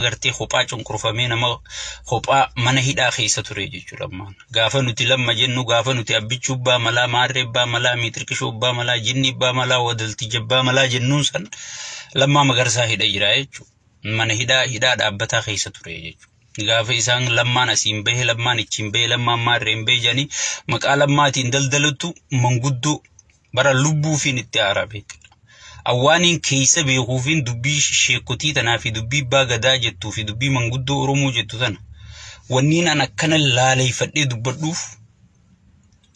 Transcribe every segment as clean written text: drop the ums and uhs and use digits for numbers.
Gartee kophaa cunqurfamee, nama kophaa mana hidhaa keessa ture jechuudha lammaan. Gaafa nuti lamma jennu, gaafa nuti abbichuu abbaa malaa, maarree abbaa malaa, miitirqishuu abbaa malaa, jinni abbaa malaa, wadaltija abbaa malaa jennuun san, Lammaa Magarsaa hidha jira jechuudha. Mana hidhaa hidhaa dhaabbataa keessa ture jechuudha. Gaafa isaan lammaan asiin bahe, lammaan ichiin bahe, lammaan maarreen bahe jedhanii maqaa lammaatiin daldalattu, manguddoo bara lubbuufiin itti aaraa beekama. Awwaaniin keessa beekuufiin dubbii sheekotii tanaa fi dubbii abbaa gadaa jettuu fi dubbii manguddoo Oromoo jettu tana wanniin an akkana laaleeffadhee dubbadhuuf,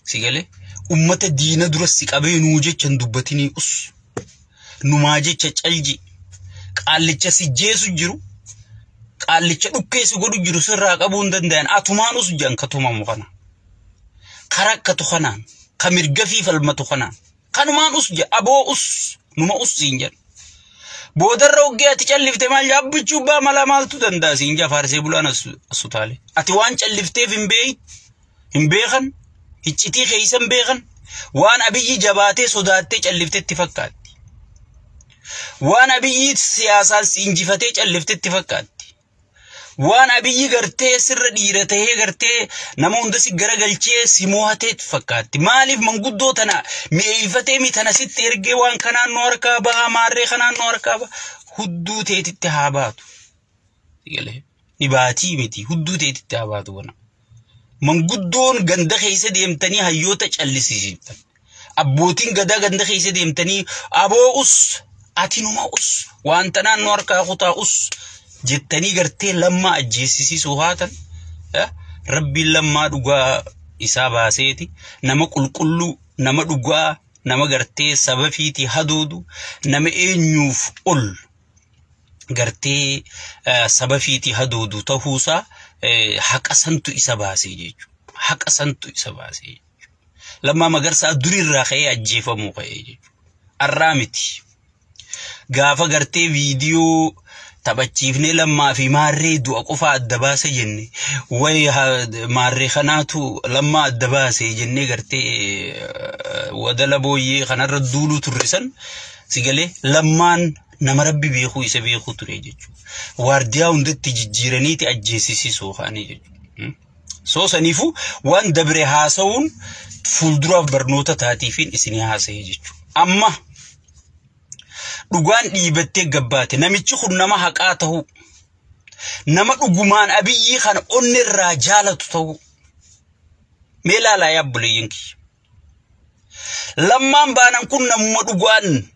si galee, ummata diina dura si qabee nuu jecha hin dubbatinii, us numaa jecha calji, qaallicha si jeesu jiru, qaallicha dhukkee si godhu jiru sirraa qabuu hin danda'an. Atumaan us jedhan ka tumamu kana, karakkatu kanaan, ka mirga fi falmatu kanaan, kanumaan us jedha, aboo us, numa us siin jedha. Boodarra hoggee ati callifte maal abbichuu abbaa malaa maaltu danda'a siin jedha faarsee bulaan asutaale. Ati waan callifteef hin beeyin, hin beekan, iccitii keessa hin beekan, waan Abiyyi jabaatee sodaattee calliftetti fakkaatti. Waan Abiyyi siyaasaan si injifatee calliftetti fakkaatti. Waan Abiyyi gartee sirra dhiira tahee gartee nama hunda si garagalchee si mo'atee fakkaatti. Maaliif manguddoo tana mi'eeffatee mi tana sitti ergee, waan kanaan nu harkaa bahaa, maarree kanaan nu harkaa baha, hudduu teetitti haa baatu. Ni baatii miti, hudduu teetitti haa baatu kana. Manguddoon ganda keessa deemtanii hayyoota callisiisiftan. Abbootiin gadaa ganda keessa deemtanii aboo us, ati numa us, waan tanaan nu harkaa kutaa us jettanii gartee lammaa ajjeesisiisuu haatan, rabbiin lammaa dhugaa isaa baaseeti, nama qulqulluu, nama dhugaa, nama gartee saba fiitii hadoodu, nama eenyuuf ol gartee saba fiitii hadoodu ta'uusaa haqa santu isa baasee jechuudha. Haqa santu isa baasee jechuudha. Lammaa Magarsaa durirraa ka'ee ajjeefamuu ka'ee jechuudha. Arraa miti. Gaafa gartee viidiyoo taphachiifnee lammaa fi maarree du'a qofa adda baasa jenne, wayi maarree kanaatu lammaa adda baase jennee gartee wadala booyyee kanarra duuluu turre san, si galee, lammaan nama rabbi beekuu isa beekuu ture jechuudha. Waardiyaa hundatti jijjiiraniiti ajjeesisiisuu kaanii jechuudha. Soo saniifuu waan dabre haasa'uun fuulduraaf barnoota taatiifiin isinii haasa'e jechuudha. Amma dhugaan dhiibattee gabbaate, namichi kun nama haqaa ta'uu, nama dhugumaan Abiyyii kana onni irraa jaalatu ta'uu mee ilaalaa yaa obboleeyyan kiyya. Lammaan baanan kun namuma dhugaan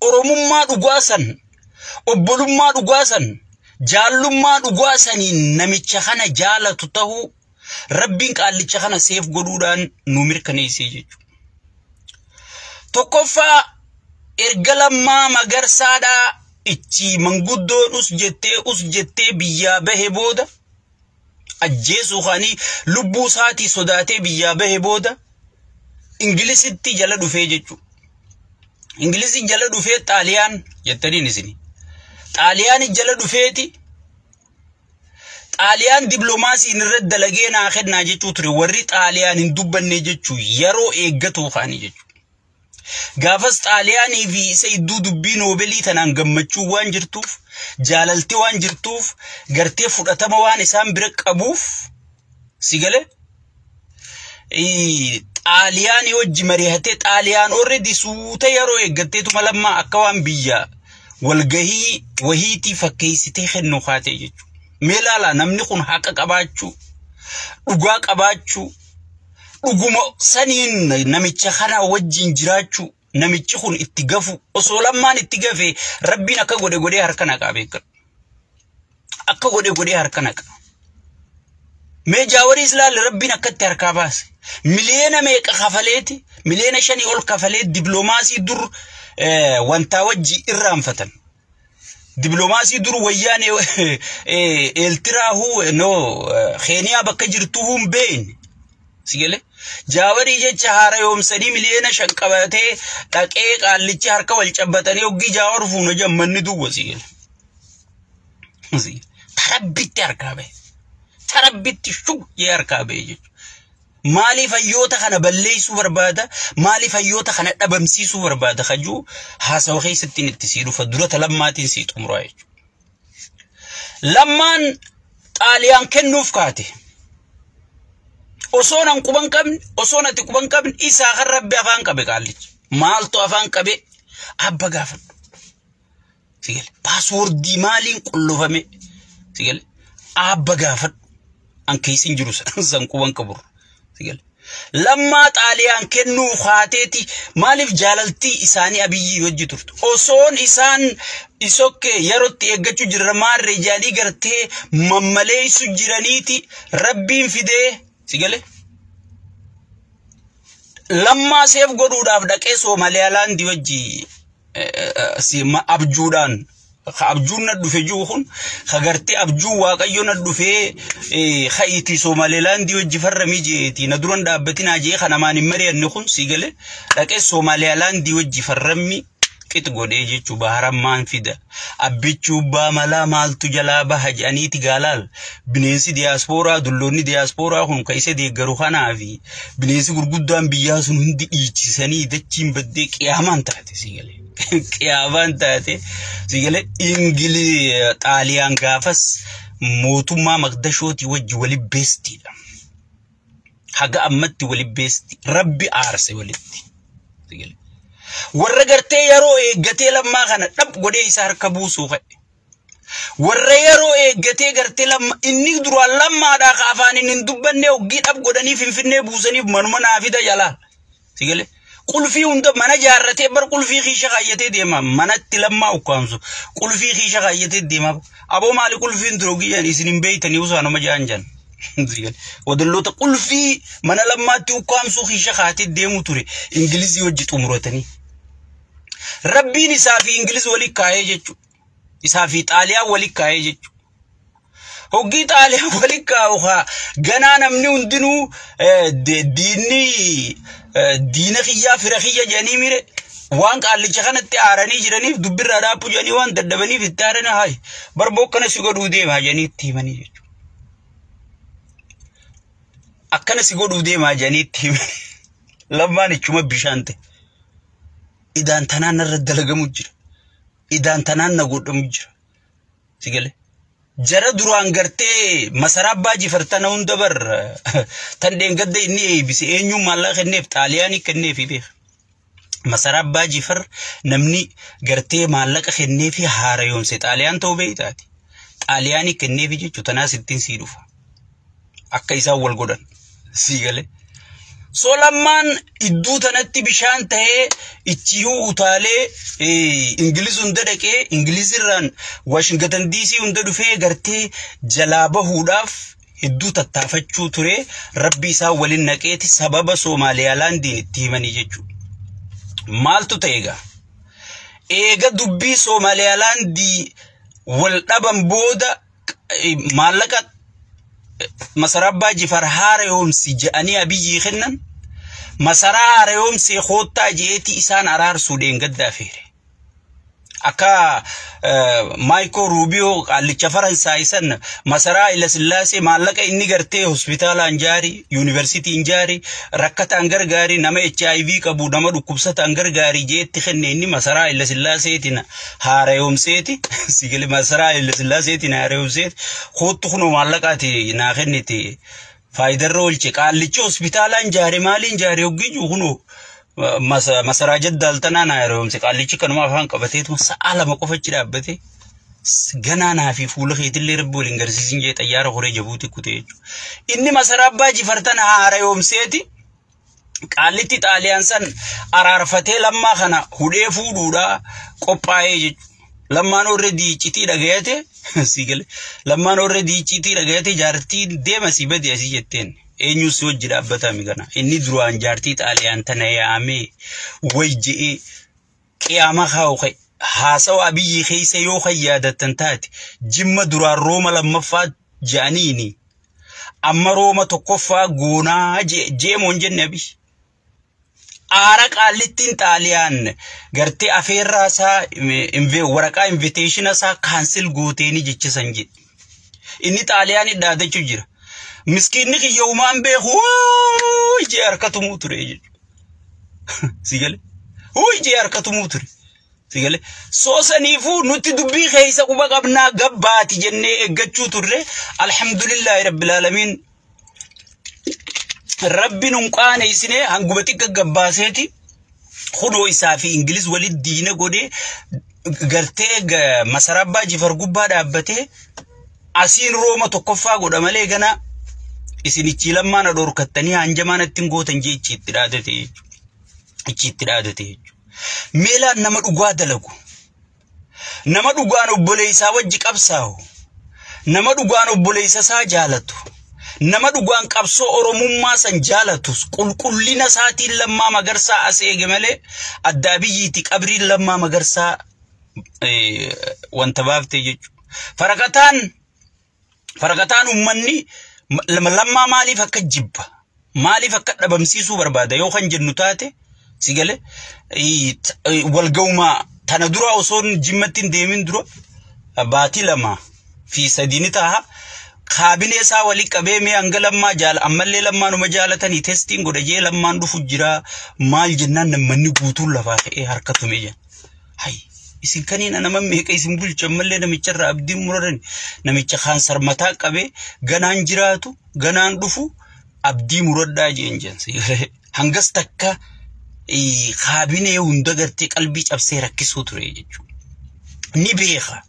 Oromummaa dhugaa san, obbolummaa dhugaa san, jaallummaa dhugaa saniin namicha kana jaalatu ta'uu rabbiin qaallicha kana seef godhuudhaan nu mirkaneessee jechuudha. Tokkoffaa, erga Lammaa Magarsaadhaa ichi manguddoon us jettee us jettee biyyaa bahe booda, ajjeesuu kaanii lubbuu isaatii sodaatee biyyaa bahe booda, Ingilisitti jala dhufee jechuudha. Ingilisi jala dhufee Xaaliyaan jettaniin isini. Xaaliyaan jala dhufeeti Xaaliyaan dippiloomaasiin irra dalagee naa kennaa jechuu ture, warri Xaaliyaan hin dubbanne jechuu, yeroo eeggatu kaanii jechuudha. Gaafas Xaaliyaanii fi isa iddoo dubbii Noobelii tanaan gammachuu waan jirtuuf, jaalalti waan jirtuuf, gartee fudhatama waan isaan bira qabuuf, si galee, Xaaliyaanii wajji mari'atee, Xaaliyaan already suuta yeroo eeggatteetuma lammaa akka waan biyya walgahii wahiitii fakkeessitee kennu kaatee jechuudha. Mee ilaalaa, namni kun haqa qabaachuu, dhugaa qabaachuu, dhuguma saniin namicha kana wajjin jiraachuu, namichi kun itti gafu, osoo lammaan itti gafe rabbiin akka godhe godhee harka naqaa beekadhu. Akka godhe godhee harka naqa. Mee Jaawariis ilaalle, rabbiin akkatti harkaa baase. Miliyoona meeqa kafaleeti, miliyoona 5 ol kafalee dippiloomaasii dur wantaa wajji irraanfatan. Dippiloomaasii dur wayyaan Eeltiraahuu no Keeniyaa bakka jirtu hin beekne. Si galee? Jaawarii jecha haara yoomsanii miliyoona 5 qabatee dhaqee, qaallichi harka wal cabbatanii hoggii Jaawar fuuna jammanni duwwa, si galee. Tarabbitti harkaa bahe. Tarabbitti shuggee harkaa bahe jechuudha. Maaliif hayyoota kana balleessuu barbaada? Maaliif hayyoota kana dhabamsiisuu barbaada? Kajuu haasawa keessatti itti sii dhufa, dura talammaatiin sii xumuraa jechuudha. Lammaan Xaaliyaan kennuuf kaate. Osoo nan quban qabne, osoo natti quban qabne, isaa kan Rabbi afaan qabe qaallichi. Maaltu afaan qabe? Abba gaafadhu. Sigale passwordii maaliin qullufame? Sigale abba gaafadhu. An keessa hin jiru san quban qabur. Sigale. Lammaa Xaaliyaan kennuu kaateeti maaliif jaalaltii isaanii Abiyyii wajji turtu. Osoon isaan isokke yerootti eeggachuu jirra maarree jaalii gartee mammaleessu jiraniiti Rabbiin fidee sigale. Lammaa seef godhuudhaaf dhaqee Somaaliyaalaandii wajji abjuudhaan abjuun na dhufe jiru kun ka gartee abjuu Waaqayyo na dhufee ka'iitii Somaaliyaalaandii wajji farramii jeeti na duran dhaabbatinaa jee kan namaan hin mari'anne kun sigale dhaqee Somaaliyaalaandii wajji farrammi qix godhee jechuu baharammaan fida. Abbichuu baa malaa maaltu jalaa baha jedhaniiti gaalaal. Bineensi diyaaspooraa, dulloonni diyaaspooraa kun ka isa deeggaru kanaa fi bineensi gurguddaan biyyaa sun hundi dhiichisanii dachiin baddee qiyaamaan taate sigale. Qiyaamaan taate sigale. Ingili Xaaliyaan gaafas mootummaa Maqdashootii wajji wali beestiidha. Haga ammatti wali beesti. Rabbi aarse walitti. Sigale. Warra gartee yeroo eeggatee Lammaa kana dhab godhee isa harka buusuu ka'e. Warra yeroo eeggatee gartee Lamma inni duraan Lammaadhaa ka afaaniin hin dubbanne hoggii dhab godhanii Finfinnee buusaniif manuma naa fida jalaa. Sigale. Qulfii hunda mana jaarratee bar qulfii kiisha kaayyatee deema, manatti Lammaa ukkaamsu qulfii kiisha kaayyatee deema. Aboo, maali qulfiin dura giyyaan isin hin beeytanii usaanuma jaan jan. Wadalloota qulfii mana Lammaatti ukkaamsuu kiisha kaatee deemu ture Ingilizii wajji xumuratanii. Rabbiin isaa fi Ingiliz wali kaayee jechuudha. Isaa fi Xaaliyaan wali kaayee jechuudha. Hoggii Xaaliyaan wali kaa'u haa ganaa namni hundinuu diinni diina kiyyaa fira kiyya jedhanii mire waan qaallicha kanatti aaranii jiraniif dubbirraa dhaabbuu jedhanii waan dadhabaniif itti aaranii hayi barboo akkana si godhuu deemaa jedhanii itti himanii jechuudha. Akkana si godhuu deemaa jedhanii itti himanii Lammaan ichuma bishaan ta'e. Idaan tanaan narra dalagamu jira. Idaan tanaan na godhamu jira. Si galee. Jara duraan gartee masaraa Abbaa Jifar tana hunda bar tan dheengadda inni eebbise eenyuun maallaqa kenneef? Xaaliyaanii kenneefi beeka. Masaraa Abbaa Jifar namni gartee maallaqa kenneefi haara yoomse Xaaliyaan ta'uu beektaati. Xaaliyaanii kenneefi jechuun tanaas ittiin sii dhufa. Akka isaan wal godhan. Sii galee. So Lammaan idduu tanatti bishaan ta'ee ichiyuu utaalee Ingiliz hunda dhaqee, Ingilizirraan Washington DC hunda dhufee gartee jalaa bahuudhaaf hedduu tattaafachuu ture, Rabbi isaa waliin naqeeti sababa Somaaliyaalaandiin itti himanii jechuudha. Maaltu ta'e egaa? Eega dubbii Somaaliyaalaandii wal dhaban booda maallaqa masaraa Abbaa Jifar haara yoomsi jedhanii Abiyyii kennan, masaraa haara yoomsee koottaa je'eeti isaan araarsuu dheengaddaa feere. Akka Maayikoo Ruubiyoo qaallicha Faransaay san masaraa Hayilasillaasee maallaqa inni gartee hospitaalaan jaari, yuunivarsiitiin jaari, rakkataan gargaari, nama HIV qabu, nama dhukkubsataan gargaari jeetti kenne, inni masaraa Hayilasillaaseetiin haara yoomseeti, sigale, masaraa Hayilasillaaseetiin haara yoomseeti koottu kunoo maallaqaati naa kennite faayidarra oolche, qaallichi hospitaalaan jaare maaliin jaare hoggijuu kunoo masaraa jaddaaltanaa naa haaromse. Qaallichi kanuma afaan qabateetuma sa'a 2 qofa achi dhaabbate ganaa naa fi fuula keetillee Rabbi waliin garsiisin jee xayyaara horee Jabuuti kutee jechuudha. Inni masaraa Abbaa Jifar tana haara yoomseeti qaallitti Xaaliyaan san araarfatee Lammaa kana hudhee fuudhuudhaa qophaa'ee jechuudha. Lammaan already iccitii dhagayate, si gale. Lammaan already iccitii dhagayate, jaartiin deema si badi asii jetteen. Eenyu si wajji dhaabbatami kana? Inni duraan jaartii Xaaliyaan tana yaamee way je'ee qiyaama kaa'u ka'e. Haasawa Abiyyii keessa yoo kan yaadattan taate, Jimma duraan Rooma lammaffaa je'aniini amma Rooma tokkoffaa goonaa jeemoon jenne Abiyyi. Aara qaallittiin Xaaliyaan gartee afeerraa isaa waraqaa invitationa isaa cancel gooteeni jecha san jedhe. Inni Xaaliyaanii dhaadachuu jira. Miskiinni kiyya uumaan beeku jee harka tumuu ture jechuudha. Si gale? Jee harka tumuu ture. Sigale soosaniifuu nuti dubbii keessa quba qabnaa gabbaati jennee eeggachuu turre. Alhamdulillahi rabbil aalamiin, rabbi nun qaaneessine, hanguma xiqqa gabbaaseeti hudoo isaa fi Ingiliz walitti diina godhee gartee masarabbaa Jifar gubbaa dhaabbatee asiin Rooma tokkoffaa godha malee gana isinichi lammaan dhorkattanii hanjamaan ittiin gootan jee ichi itti dhaadate jechuudha. Ichi itti dhaadate jechuudha. Meelaan nama dhugaa dalagu, nama dhugaan obboleessaa wajji qabsaa'u, nama dhugaan obboleessa isaa jaalatu, nama dhugaan qabsoo Oromummaa san jaalatus qulqullina isaatiin Lammaa Magarsaa as eege malee addaa biyyiitti qabriin Lammaa Magarsaa wanta baaftee jechuudha. Faraqataan uummanni Lammaa maaliif akka jibba, maaliif akka dhabamsiisuu barbaada yoo kan jennu taate, si galee walga'umaa tana dura osoo Jimmatti hin deemin dura baatii 2 fi 3 ni ta'a. Kaabinee isaa walii qabee mee hanga Lammaa jaala ammallee Lammaanuma jaalatanii testiin godha jee Lammaan dhufu jira maal jennaan namni guutuun lafaa ka'ee harka tume jedhan. Hay, isin kaniin nama meeqa isin bulcha, ammallee namicharraa abdiin muraran, namicha kaansar mataa qabee ganaan jiraatu ganaan dhufu abdii muradhaa jeen jedhan. Hangas takka kaabinee hunda gartee qalbii cabsee rakkisuu ture jechuudha. Ni beeka.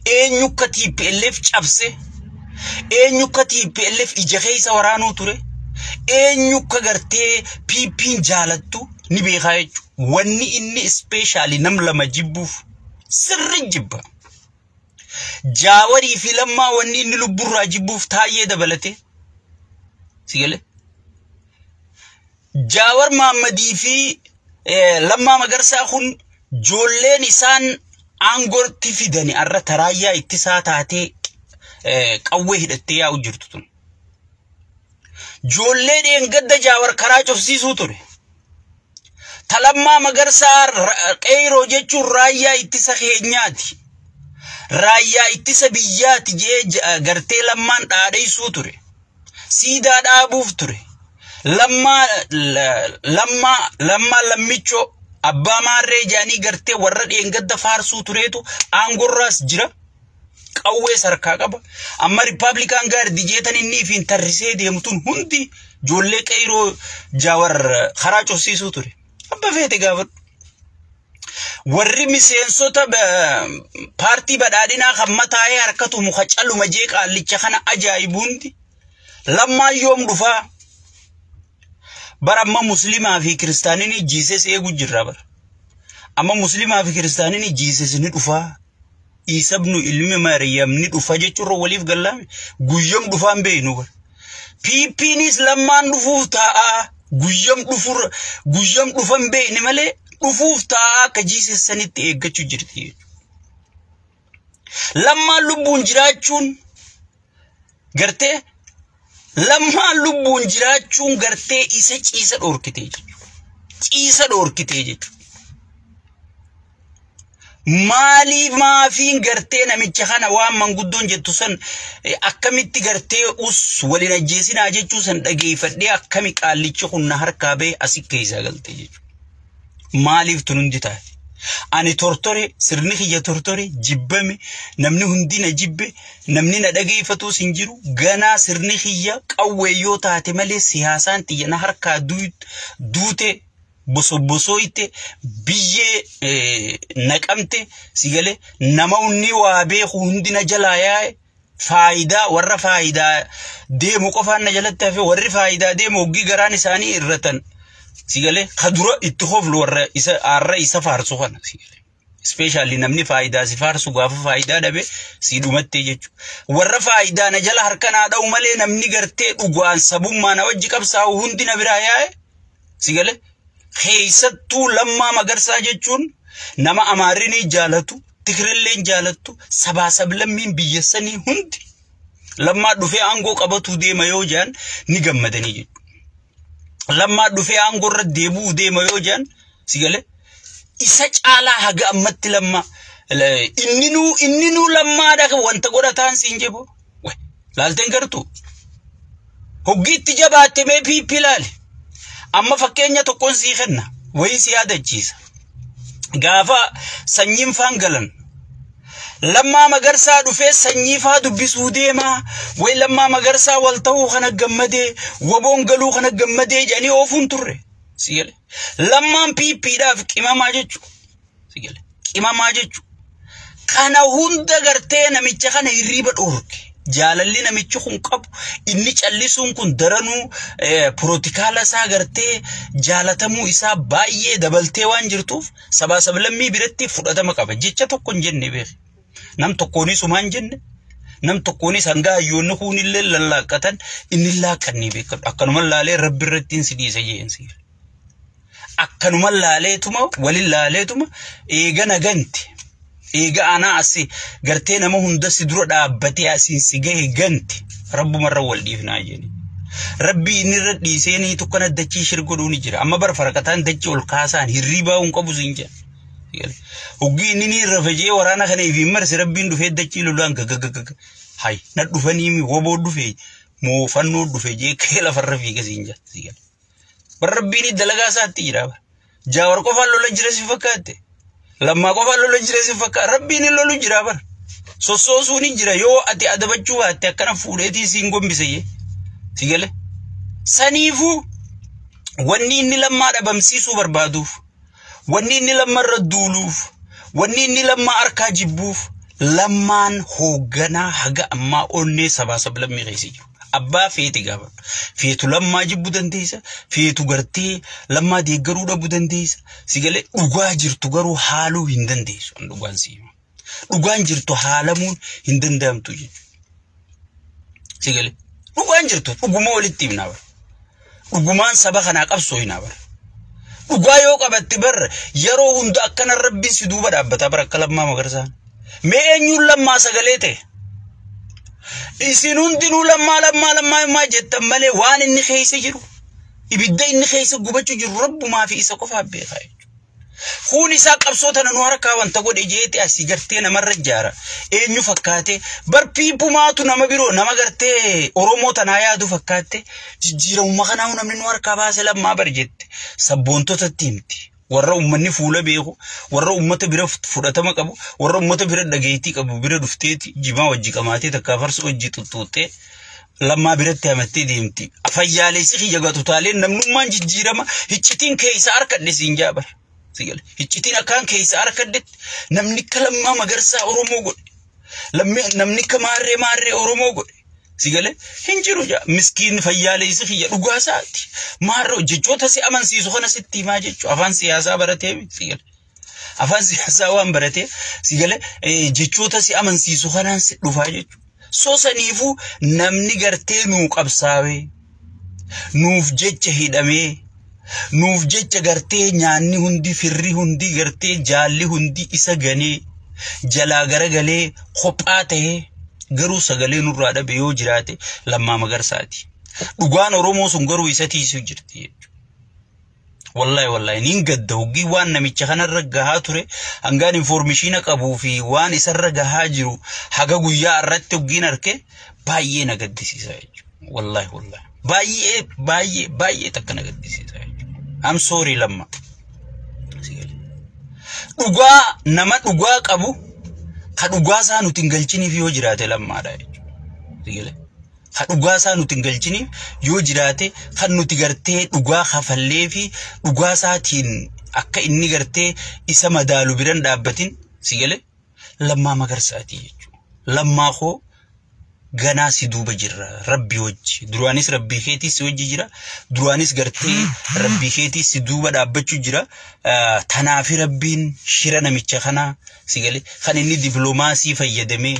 Eenyu akka TPLF cabse, eenyu akka TPLF ija keessa waraanuu ture, eenyu akka gartee PP'n jaalattu ni beekaa jechuudha. Wanni inni especially nam lama jibbuuf sirri jibba. Jaawarii fi Lammaa wanni inni lubburraa jibbuuf Taayyee dabalate. Si galee? Jaawar Maammadii fi Lammaa Magarsaa kun joolleen isaan aangootti fidani arra taraayyaa ittisaa taatee qawwee hidhattee yaa'u jirtu tun. Joollee dheengadda Jaawar karaa cufsiisuu ture. Talammaa Magarsaa qeyroo jechuun raayyaa ittisa keenyaati. Raayyaa ittisa biyyaati jee gartee Lammaan dhaadheessuu ture. Siidaa dhaabuuf ture. Lammaa Lammaa Lammaa Lammichoo abbaa maarree jaanii gartee warra dheengadda faarsuu tureetu aangorraas jira. Qawwee sarkaa qaba. Amma Republican Guard jeetan inni fi tarrisee deemtuun hundi ijoollee qeyroo Jaawar karaa cufsiisuu ture. Abba feete gaafadhu. Warri miseensota paartii badhaadhinaa kan mataa'ee harkatu muka caluma jee qaallicha kana ajaa'ibu hundi Lammaan yoom dhufaa? Bara amma musliimaa fi kiristaaniin Jesus eegu jirra bara. Amma musliimaa fi kiristaaniin Jesus ni dhufaa. Iisabnu ilmi Maariyaam ni dhufa jechuurra waliif gallaame guyyam dhufaan beeynu bara. PP'nis Lammaan dhufuuf taa'aa, guyyam dhufur guyyam dhufan beeyne malee dhufuuf taa'aa akka Jesus sanitti eeggachuu jirti jechuudha. Lammaan lubbuun jiraachuun gartee Lammaan lubbuun jiraachuun gartee isa ciisa dhoorkitee jechuudha. Ciisa dhoorkitee jechuudha. Maaliif maafiin gartee namicha kana waan manguddoon jettu san akkamitti gartee us waliin ajjeesinaa jechuu san dhageeffadhee akkami qaallichi kun na harkaa ba'e asi keessaa galte jechuudha. Maaliif tun hundi taate? Ani tortore, sirni kiyya tortore, jibbame, namni hundi na jibbe, namni na dhageeffatus hin jiru. Ganaa sirni kiyya qawwee yoo taate malee siyaasaan xiyya na harkaa duute, bosobosooyte, biyyee naqamte, si galee nama hundi waa beeku hundi na jalaa yaa'e, faayidaa warra faayidaa deemu qofaan na jalatti hafe, warri faayidaa deemu hoggii garaan isaanii irratan, si galee ka dura itti hoflu warra isa arra isa faarsu kana, si galee. Especially namni faayidaa si faarsu gaafa faayidaa dhabe si dhumattee jechuudha. Warra faayidaa na jala harka naa dha'u malee namni gartee dhugaan sabummaa na wajji qabsaa'u hundi na biraa yaa'e, si galee. Keessattuu Lammaa Magarsaa jechuun nama Amaarri jaalatu, Tigirilleen jaalattu, sabaa sablammiin biyya sanii hundi Lammaa dhufee aangoo qabatu deema yoo jedhan ni gammadanii jechuudha. Lammaa dhufee aangoo irra deebi'uu deema yoo jedhan, si galee isa caalaa haga ammatti Lammaa inni nuu Lammaadha wanta godhataan siin jebo. Laalteen gartuu hoggiitti jabaatte mee PP laali. Amma fakkeenya tokkoon sii kenna, wayii si yaadachiisa. Gaafa sanyiin faan galan Lammaa Magarsaa dhufee sanyii faa dubbisuu deemaa, wayi Lammaa Magarsaa wal ta'uu kana gammadee, waboon galuu kana gammadee jedhanii oofuun turre. Si gale. Lammaan PPdhaaf qimamaa jechuudha. Si gale. Qimamaa jechuudha. Kana hunda gartee namicha kana hirriiba dhoorke. Jaalalli namichi kun qabu, inni callisuun kun daranuu pirotikaala isaa gartee jaalatamuu isaa baay'ee dabaltee waan jirtuuf sabaa sablammii biratti fudhatama qaba. Jecha tokko hin jenne beeki. Nam tokkoonis humaa hin jenne. Nam tokkoonis hanga hayyoonni kuunillee lallaaqqatan inni laaqqannee beekadhu. Akkanuma laalee rabbi irratti si dhiise jeen siif. Akkanuma laaleetuma walin laaleetuma eega naganti. Eega anaa asi gartee nama hunda si dura dhaabbatee asiin si gahe ganti. Rabbumarra wal dhiifnaa jedhani. Rabbi inni irra dhiiseenii tokkana dachii shirgodhuu ni jira. Amma bara faraqataan dachii ol kaasaan hirriibaa hin qabu siin jedhan. Hoggii inni ni irra faca'ee waraana kana ifiin marse rabbiin dhufee dachii lolaan gagagagaga. Hay na dhufanii woboo dhufe moofannoo dhufe jee kee lafarra fiiga siin jedhan. Bar rabbiin dalagaa isaatti jira. Jaawar qofaan lola jira si fakkaatte. Lammaa qofaan lola jira si fakkaate. Rabbiin lolu jira bar. Sossoosuun ni jira yoo ati adabachuu baatte akkana fuudheetii siin gombise jee. Si gale. Saniifuu wanni inni lammaa dhabamsiisuu barbaaduuf, wanni inni lammarra duuluuf, wanni inni lammaa harkaa jibbuuf, lammaan hoogganaa haga ammaa onnee sabaa sablammii keessa jiru. Abbaa feeti gaafadhu. Feetu lammaa jibbuu dandeessa. Feetu gartee lammaa deeggaruu dhabuu dandeessa. Si galee dhugaa jirtu garuu haaluu hin dandeessu. Dhugaan si hima. Dhugaan jirtu haalamuun hin danda'amtu jechuudha. Si galee dhugaan jirtu dhuguma walitti himnaa bara. Dhugumaan saba kanaa qabsoo hinaa bara. Dhugaa yoo qabatte barra yeroo hunda akkana rabbiin si duuba dhaabbata bara akka Lammaa Magarsaan. Mee eenyuun lammaa sagalee ta'e? Isin hundinuu lammaa lammaa lammaa lammaa jettan malee waan inni keessa jiru, ibidda inni keessa gubachuu jiru rabbumaa fi isa qofaaf beekaa jechuudha. Kuun isaa qabsoo tana nu harkaa wanta godhe jeeti asii gartee namarra ijaara. Eenyu fakkaate bar piipumaatu nama biroo nama gartee Oromoo tanaa yaadu fakkaatte jijjiiramuma kanaa namni nu harkaa baase lammaa bar jette sabboontotatti himti. Warra uummanni fuula beeku, warra uummata bira fudhatama qabu, warra uummata bira dhageettii qabu bira dhufteeti jimaa wajji qamaatee takkaa farsoo wajji xuxxuuxxee lammaa biratti hamattee deemti. Fayyaalessi kiyya gatutaaleen namnummaan jijjiirama hiccitiin keessa harkadhe siin jaabar. Hiccitiin akkaan keessa harkadhetti namni akka Lammaa Magarsaa Oromoo godhe. Namni akka maarree maarree Oromoo godhe. Si galee hin jiru jaa miskiin fayyaalessi kiyya dhugaa isaati. Maarree jechoota si amansiisu kana sitti himaa jechuudha. Afaan siyaasaa baratee si galee. Afaan siyaasaa waan baratee si galee jechoota si amansiisu kanaan si dhufaa jechuudha. Soo saniifuu namni gartee nuu qabsaawee nuuf jecha hidhamee nuuf jecha gartee nyaanni hundi firri hundi gartee jaalli hundi isa ganee jalaa garagalee kophaa ta'ee garuu sagalee nurraa dhabe yoo jiraate Lammaa Magarsaati. Dhugaan Oromoo sun garuu isa tiisuu jirti jechuudha. Wallahi wallahi niin gadda hoggii waan namicha kanarra gahaa ture hangaan informeeshiina qabuu fi waan isarra gahaa jiru haga guyyaa irratti hoggiin arke baay'ee na gaddisiisa jechuudha. Wallahi wallahi baay'ee baay'ee baay'ee takka na gaddisiisa jechuudha. I'm sorry Lamma. Dhugaa nama dhugaa qabu ka dhugaa isaa nuti hin galchiniif yoo jiraate lammaadha jechuudha. Ka dhugaa isaa nuti hin galchiniif yoo jiraate kan nuti gartee dhugaa kafallee fi dhugaa isaatiin akka inni gartee isa madaalu biran dhaabbatin si galee Lammaa Magarsaati jechuudha. Lammaa koo ganaa si duuba jirra rabbi wajji. Duraanis rabbii keetii si wajji jira. Duraanis gartee rabbii keetii si duuba dhaabbachuu jira. Tanaafi rabbiin shira namicha kanaa si galee kan inni dippiloomaasii fayyadamee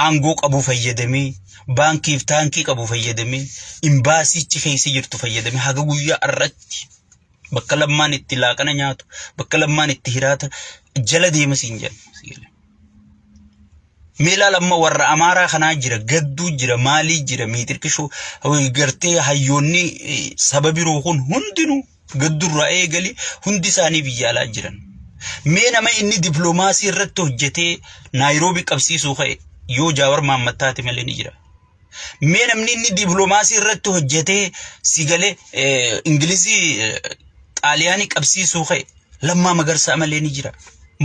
aangoo qabu fayyadamee baankiif taankii qabu fayyadamee imbaasichi keessa jirtu fayyadamee haga guyyaa irratti bakka lammaan itti laaqana nyaatu bakka lammaan itti hiraata jala deema siin jedha. Meelaa lamma warra Amaaraa kanaa jira, gadduu jira, maalii jira, miitirkishuu gartee hayyoonni saba biroo kun hundinuu gaddurraa eegali hundi isaanii biyya alaa jiran. Mee nama inni dippiloomaasii irratti hojjetee Naayiroobii qabsiisuu ka'e yoo Jaawar Mahammad taate malee ni jira. Mee namni inni dippiloomaasii irratti hojjetee si galee Ingilizii Xaaliyaanii qabsiisuu ka'e Lammaa Magarsaa malee ni jira.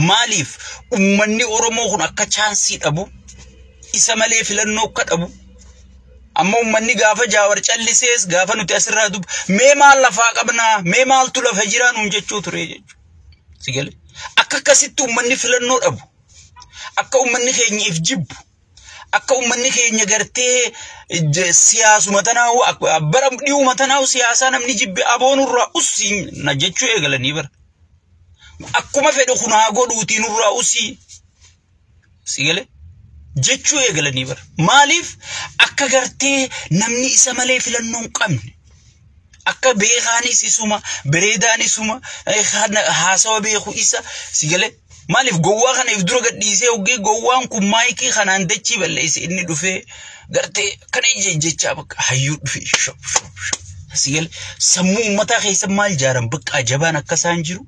Maaliif uummanni Oromoo kun akka chaansii dhabu, isa malee filannoo akka dhabu? Amma uummanni gaafa Jaawar callisees, gaafa nuti asirraa dubbu, mee maal lafaa qabnaa, mee maaltu lafa jiraa nuun jechuu ture jechuudha. Si galee? Akka akkasitti uummanni filannoo dhabu, akka uummanni keenya if jibbu, akka uummanni keenya gartee siyaasuma tanaa'u, bara dhi'uma tanaa'u siyaasaa namni jibbe aboonurraa usii na jechuu eegalanii bara. Akkuma fedhe kun haa godhuutii nurraa usii. Si galee? Jechuu eegalanii bara. Maaliif akka gartee namni isa malee filannoo hin qabne? Akka beekaanis isuma, bareedaan isuma, haasawa beeku isa, si galee? Maaliif gowwaa kana if dura gadhiisee hoggee gowwaan kun maayikii kanaan dachii balleesse, inni dhufee gartee kana jechaa bakka hayyuu dhufee shop shop shop. Si galee? Sammuu uummataa keessa maal jaaran? Bakka jabaan akka isaan jiru.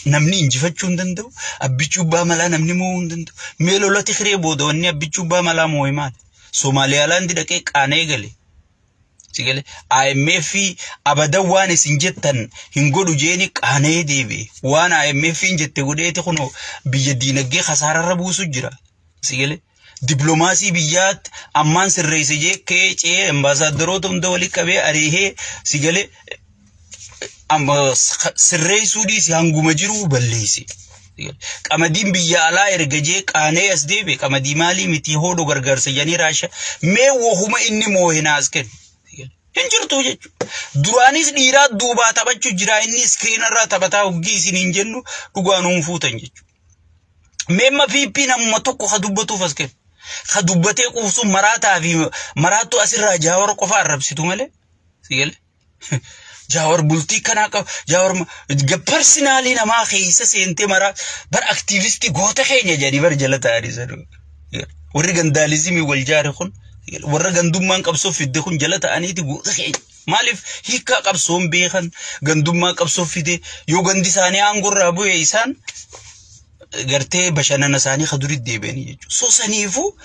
Namni injifachuu hin danda'u. Abbichuu abbaa malaa namni mo'uu hin danda'u. Mee lola Tigree booda wanni abbichuu abbaa malaa mo'e maali? Somaaliyaalaandi dhaqee qaanee gale. Si galee? IMF abadan waan isin jettan hin godhu jeeni qaanee deebi'e. Waan IMF hin jette godheeti kunoo biyya diinagdee kasaararra buusu jira. Si galee? Dippiloomaasii biyyaatti ammaan sirreesse jee kee cee ambaasaaddoroota hunda walii qabee ariihee, si galee, sirreessuu dhiisi hanguma jiruu balleesse. Qamadiin biyya alaa erga jee qaanee as deebi'e. Qamadii maalii miti, hodho gargaarsa jedhanii Raasha mee wahuma inni moohe naas kennu. Hin jirtu jechuudha. Duraanis dhiiraa duubaa taphachuu jira, inni iskiriinarraa taphataa hoggii isin hin jennu dhugaa nuun fuutan jechuudha. Meemma PP namuma tokko ka dubbatuuf as kennu. Ka dubbatee quufsuun maraataa fi maraattuu asirraa Jaawar qofa arrabsitu malee. Si galee? Jaawar bultii kanaa qaba. Jaawar personally namaa keessa seentee maraa bar aktiivistii goota keenya jedhanii bar jala ta'anii sanuu. Warri gandaalizimii wal jaare kun, warra gandummaan qabsoo fidde kun jala ta'aniiti goota keenya. Maaliif hiikkaa qabsoon beekan, gandummaa qabsoo fide yoo gandi isaanii aangorraa bu'e isaan gartee bashannana isaanii ka duritti deebi'anii jechuudha. So saniifuu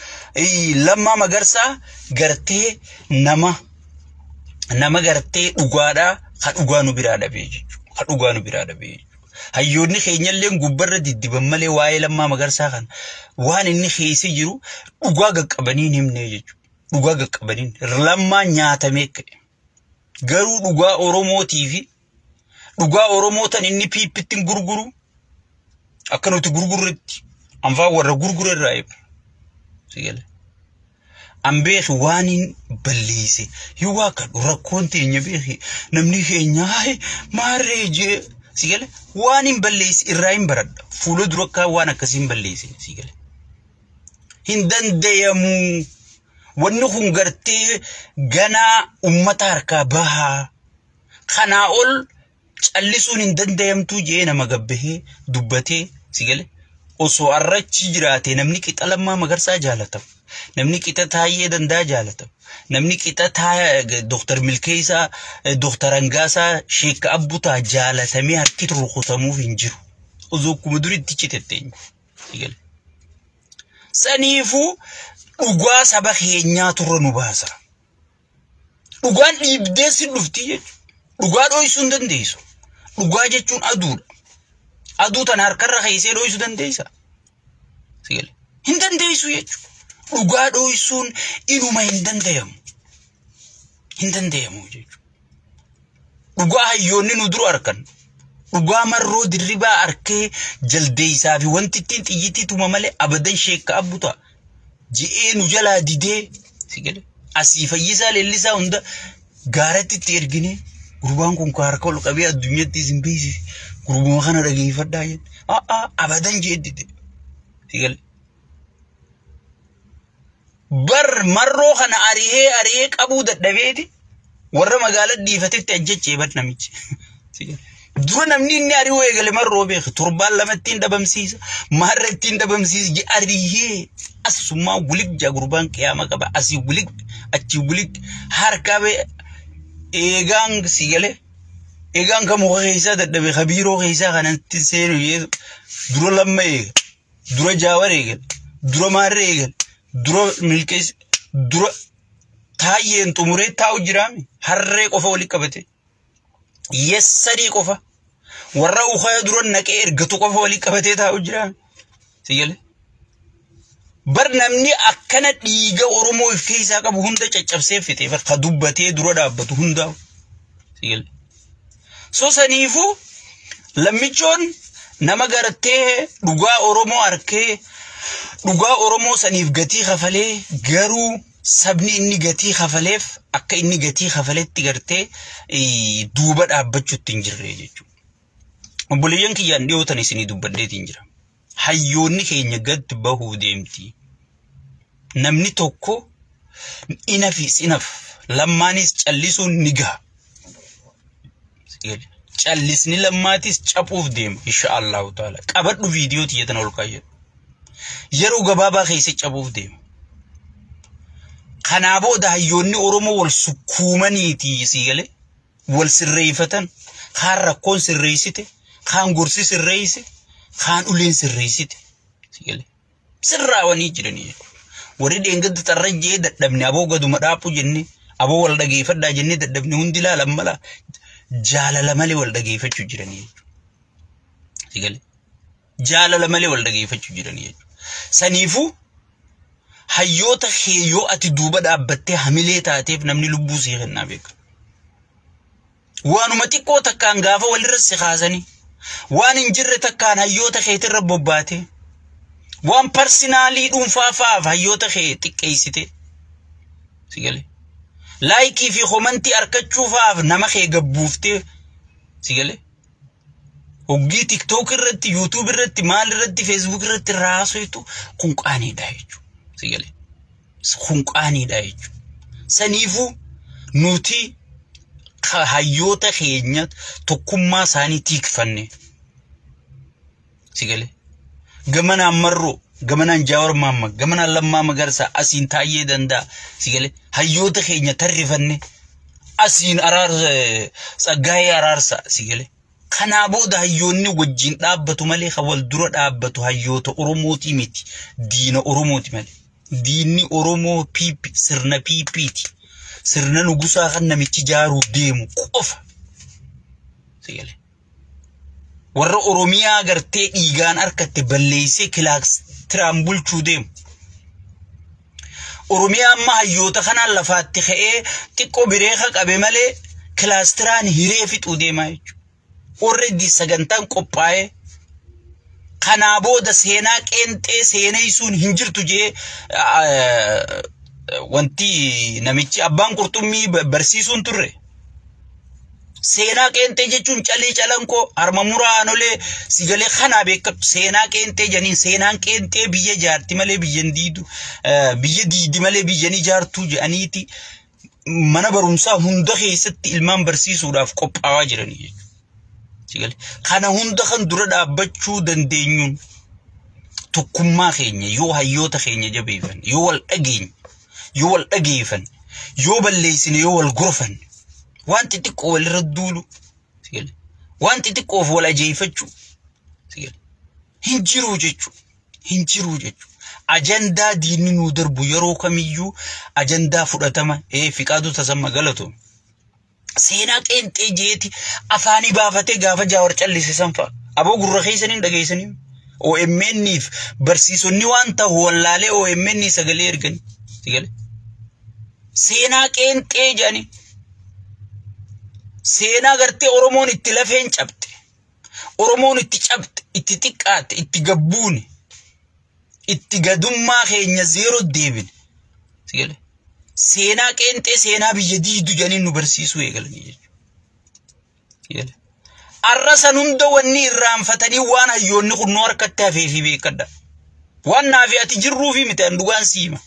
Lammaa Magarsaa gartee nama gartee dhugaadhaa ka dhugaa nu biraa dhabee jechuudha. Ka dhugaa nu biraa dhabee jechuudha. Hayyoonni keenyallee gubbarra diddiban malee waa'ee Lammaa Magarsaa kana waan inni keessa jiru dhugaa qaqqabanii hin himne jechuudha. Dhugaa qaqqabanii Lammaa nyaatamee ka'e. Garuu dhugaa Oromootii fi dhugaa Oromoo tan inni piippitti gurguru akka nuti gurgurretti anfaa warra gurgure irraa eeba. Si galee? An beeki waan hin balleesse yoo waa kadhu rakkoon teenya beeki namni keenya hayi maarree jee, si galee, waan hin balleesse irraa hin baradha, fuula dura akka waan akkasii hin balleessine, si galee. Hin danda'amu, wanni kun gartee ganaa ummata harkaa bahaa, kanaa ol callisuun hin danda'amtuu jee nama gabbahee dubbatee, si galee, osoo arrachi jiraate namni qixa Lammaa Magarsaa jaalatamu. Namni qixa Taayyee Danda'a jaalatamu. Namni qixa Dooktar Milkeessaa, Dooktar Hangaasaa, Sheekka Abbutaa jaalatamee harki rukutamuuf hin jiru. Osoo akkuma duritti citetteenyu. Saniifuu dhugaa saba keenyaa turre nu baasa. Dhugaan dhiibdee si dhufti jechuudha. Dhugaa dho'isuu hin dandeessu. Dhugaa jechuun aduudha. Aduu tana harkarra keessee dho'isuu dandeessa? Hin dandeessu jechuudha. Dhugaa dho'isuun inuma hin danda'amu. Hin danda'amu jechuudha. Dhugaa hayyoonni nu dura argan. Dhugaa Marroo Dirribaa arkee jaldeessaa fi wanti ittiin xiyyitii tuma malee abadan Sheekka Abbutaa je'ee nu jalaa didee, si galee, asii Fayyisaa Leellisaa hunda gaaratti itti erginee, gurbaan kun harka ol qabee addunyatti isin beeksise, gurbuma kana dhageeffadhaa jedhe. A'aa, abadan jee dide, si galee. Bar Marroo kana arihee arihee qabuu dadhabeeti warra magaalaa dhiifatetti ajjechee bar namichi. Dura namni inni ari'uu eegale Marroo beeka. Torbaan lama ittiin dhabamsiisa. Maarra ittiin dhabamsiisa. Arihee asummaa wulig jaa, gurbaan qiyaama qaba. Asii wulig, achi wulig, harka eegaan, si galee. Eegaan kan muka keessaa dadhabe ka biiroo keessaa kanatti seenu dura Lamma eega. Dura Jaawar eegale. Dura Maarree eegale. Dura Milkeessa. Dura Taayyeen xumuree taa'u jiraame harree qofa walitti qabate. Yes, sadii qofa. Warra ukaa dura naqee ergatu qofa walii qabatee taa'u jira. Sigale. Bar namni akkana dhiiga Oromoo of keessaa qabu hunda caccabsee fixe bar ka dubbatee dura dhaabbatu hundaa'u. Sigale. So saniifuu lammichoon nama gartee dhugaa Oromoo arkee dhugaa Oromoo saniif gatii kafalee garuu sabni inni gatii kafaleef akka inni gatii kafaletti gartee duuba dhaabbachuutti hin jirre jechuudha. Obboleeyyan kiyyaan dhiyootan isinii dubbadheetiin jira. Hayyoonni keenya gad bahuu deemti. Namni tokko inafis inaf lammaanis callisuun ni gaha. Callisni lammaatis caphuuf deema insha Allahu taala. Qabadhu viidiyoo tiyyatan ol kaayyadhu. Yeroo gabaabaa keessa caphuuf deema. Kanaa booda hayyoonni Oromoo wal sukkuumaniiti sii galee wal sirreeffatan kaan rakkoon sirreessite kaan gorsi sirreesse kaan uleen sirreessite sii galee sirraawanii jiranii jechuudha. Warri dheengadda xarrajjee dadhabne aboo gaduma dhaaphu jennee aboo wal dhageeffadhaa jennee dadhabne hundi ilaalan mala jaalala malee wal dhageeffachuu jiranii jechuudha. Sii galee jaalala malee wal dhageeffachuu jiranii jechuudha. Saniifuu hayyoota yoo ati duuba dhaabbattee hamilee taateef namni lubbuu sii kennaa beeka. Waanuma xiqqoo takkaan gaafa walirra si kaasanii waan hin jirre takkaan hayyoota keetirra bobbaate waan personally dhuunfaa fa'aaf hayyoota kee xiqqeessite si galee like fi comment harkachuu fa'aaf nama kee gabbuuftee si galee hoggii TikTok irratti, YouTube irratti, maal irratti, Facebook irratti raasuutu kun qaaniidha jechuudha. Si galee kun qaaniidha jechuudha. Saniifuu nuti hayyoota keenya tokkummaa isaanii tiikfanne. Si galee gamanaan Marroo, gamanaan Jaawar Maamma, gamanaan Lammaa Magarsaa, asiin Taayyee Danda'a. Si galee hayyoota keenya tarrifanne asiin Araarsa, Tsaggaayee Araarsaa si galee. Kanaa booda hayyoonni wajjin dhaabbatu malee kan wal dura dhaabbatu hayyoota Oromootii miti. Diina Oromooti malee. Diinni Oromoo PP, sirna PPti. Sirna nugusaa kan namichi ijaaruuf deemu qofa. Si galee. Warra Oromiyaa gartee dhiigaan harkatte balleessee kilaastiraan bulchuu deemu. Oromiyaa amma hayyoota kanaan lafaatti ka'ee xiqqoo bireeka qabe malee kilaastiraan hiree fixuu deemaa jechuudha. Already sagantaan qophaa'ee kanaa booda seenaa qeenxee seeneessuun hin jirtu jee wanti namichi abbaan qurxummii barsiisuun turre. Seenaa qeenxee jechuun calii calanqoo harma muraa aanolee sigalee kanaa beekatu seenaa qeenxee jedhaniin seenaan qeenxee biyya ijaarti malee biyya hin diidu biyya diidi malee biyya hin ijaartuu jedhaniiti mana barumsaa hunda keessatti ilmaan barsiisuudhaaf qophaa'aa jiranii jechuudha. Sigalee kana hunda kan dura dhaabbachuu dandeenyuun tokkummaa keenya yoo hayyoota keenya jabeeffan, yoo wal dhageenye, yoo wal dhageeffan, yoo balleessine, yoo wal gorfan, waan xixiqqoo walirra duulu waan xixiqqoof wal ajeeffachuu hin jiru jechuudha. Hin jiru jechuudha. Ajandaa diinni nuu darbu yeroo kamiyyuu ajandaa fudhatama Fiqaaduu Tasamma galatu. Seenaa qeenxee jeeti afaanii baafatee gaafa Jaawar callise san fa'a. Aboo gurra keessanii dhageessanii. OMN'if barsiisonni waan ta'u wallaalee OMN sagalee erganii. Seenaa qeenxee jedhanii. Seenaa gartee Oromoon itti lafeen cabxe. Oromoon itti cabxe, itti xiqqaatte, itti gabbuune. Itti gadummaa keenya zeeroo deebine. Seenaa qeenxee seenaa biyya diidu jedhanii nu barsiisuu eegalanii jechuudha. Arra san hunda wanni irraanfatanii waan hayyoonni kun nu harkatti hafee fi beekadha. Waan naafi ati jirruu fi miti an dhugaan siima.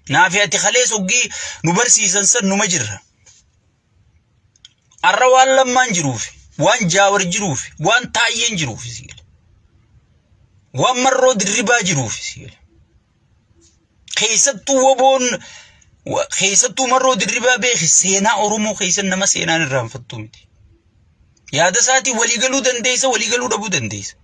Naafi ati kalee soggii nu barsiisan san numa jirra. Arra waan Lammaan jiruufi, waan Jaawar jiruufi, waan Taayyeen jiruufi, waan Marroo Dirribaa jiruufi. Keessattuu woboon keessattuu Marroo Dirribaa beeki seenaa Oromoo keessa nama seenaan irraanfattuu miti. Yaada isaatiin waliigaluu dandeessa, waliigaluu dhabuu dandeessa.